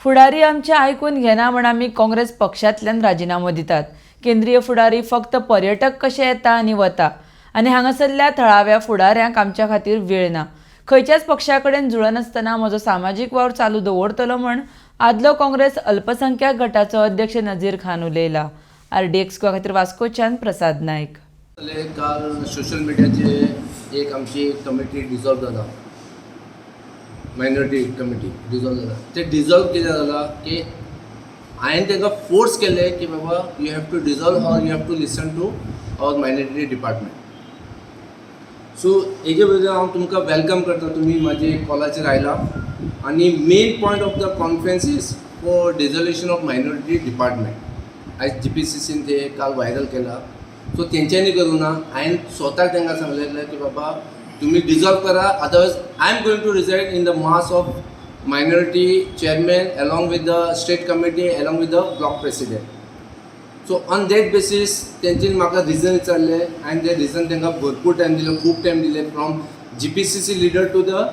फुडारी आमचें आयकून घेना म्हण आमी काँग्रेस पक्षांतल्यान राजिनामो दितात. केंद्रीय फुडारी फक्त पर्यटक कशे येता आनी वता आनी हांगासरल्या थळाव्या फुडाऱ्यांक आमच्या खातीर वेळ ना. खंयच्याच पक्षा कडेन जुळनासतना म्हजो सामाजीक वावर चालू दवरतलो म्हण आदलो काँग्रेस अल्पसंख्याक गटाचो अध्यक्ष नझीर खान उलयला. आरडीएक्स गोवा खातीर वास्कोच्यान प्रसाद नायक. जालें, काल सोशल मिडियाचेर एक आमची कमिटी डिजॉल्व जाला, मायनॉरिटी कमिटी डिजॉल्व जाला. ते डिजॉल्व कितें जाला की हांवें तांकां फोर्स केलें की बाबा, you have to dissolve or you have to listen to our minority department. So हेजे बद्दल हांव तुमकां welcome करता. तुमी म्हाजे कॉलाचेर आयला आनी main point of the conference is for dissolution of minority department. आयज जीपीसीसीन ते काल व्हायरल केला. सो तेंच्यांनी करूं ना, हांवें स्वताक तांकां सांगलेलें की बाबा, तुमी डिजॉल्व करा, otherwise I am going to resign in the mass of minority chairman along with the state committee, along with the block president. So on that basis तेंच्यांनी म्हाका रिजन विचारलें. हांवें ते रिजन तांकां भरपूर टायम दिलो, खूब टायम दिले, from GPCC leader to the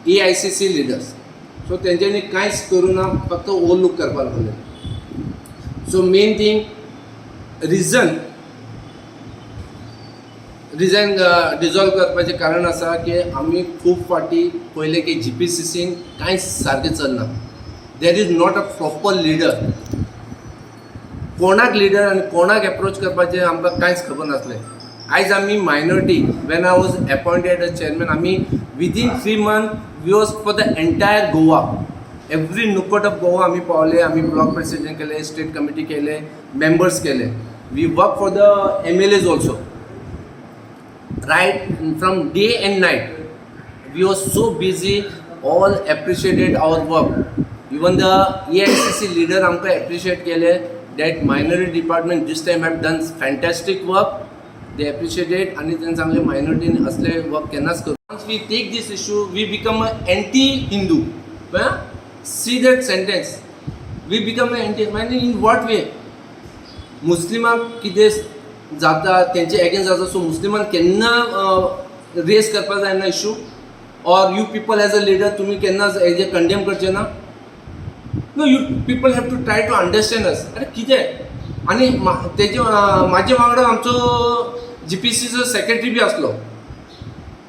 AICC leaders. So तेंच्यांनी कांयच करूं ना, फक्त ओवरलूक करपाक लागले. So main thing, reason resign dissolve करपाचें कारण आसा की आमी खूब फावटी पळयलें की जीपीसीसीन कांयच सारकें चलना. There is not a proper leader. कोणाक लिडर आनी कोणाक एप्रोच करपाचें आमकां कांयच खबर नासलें. आयज आमी minority, when I was appointed as chairman, आमी within 3 month we was for the entire Goa, every nook of Goa आमी पावले. आमी ब्लॉक प्रेसिडेंट केले, स्टेट कमिटी केले, मेंबर्स केले. We work for the MLAs also right from day and night. We were so busy. All appreciated our work. Even the AICC leader आमकां appreciate केले that minority department this time have done fantastic work. They appreciated आणि त्यांनी सांगले, मायनॉरिटीन असले work केन्नाच करू. Once we take this issue, we become a anti-Hindu. Well, see that sentence, we become a anti, म्हणजे in what way? मुस्लिमाक कितें जाता, तेंचे एगेन्स्ट जाता, सो मुस्लिमान केन्ना रेस करपाक जायना issue, or you people as a leader, तुमी केन्ना हेजे कंडेम करचे ना? No, you people have to try to understand us. अरे, कितें? आनी तेजे म्हाजे वांगडा आमचो जीपीसीचो सेक्रेटरी बी आसलो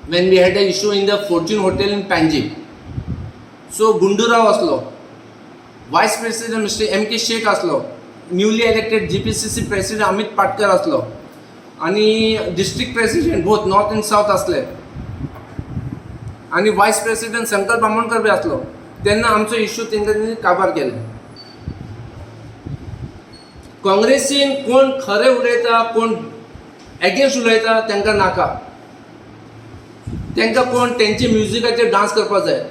when we had a issue in the Fortune Hotel in Panjim. So Gundu Rao आसलो, vice president mister M K Shaikh आसलो, newly elected GPCC president Amit Patkar आसलो आनी district president both north and south आसले आनी voice president संकल्प बामणकर बी आसलो. तेन्ना आमचो issue तेंच्यांनी काबार केले. काँग्रेसीन कोण खरें उलयता, कोण एगेन्स्ट उलयता, तांकां नाका. तांकां कोण तेंचे म्युजिकाचेर डांस करपाक जाय.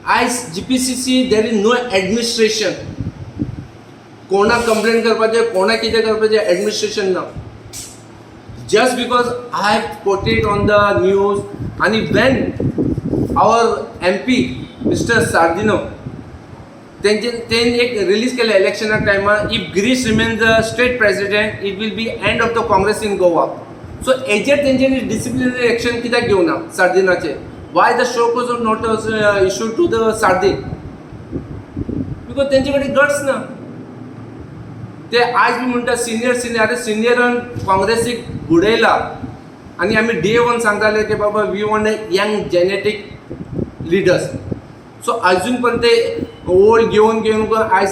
आयज GPCC, there is no administration. कोणाक कंप्लेन करपाचें, कोणाक कितें करपाचें, एडमिनिस्ट्रेशन ना. Just because I have quoted on the news आनी when our MP Mister Sardinha, तेंचे तें एक रिलीज केलें इलेक्शना टायमार, if Girish remain the state president, it will be end of the Congress in Goa. So हेजेर तेंच्यांनी disciplinary action कित्याक घेवना सार्दिनाचे? Why the show cause notice issue to the Sardinha? Because तेंचे कडेन गट्स ना. ते आयज बी म्हणटा सिनियर सिनियर. अरे, सिनियरान काँग्रेसीक बुडयला आनी आमी डे वन सांगताले की बाबा, we want a young genetic leaders. So अजून पण ते ओल्ड घेवन घेवन आयज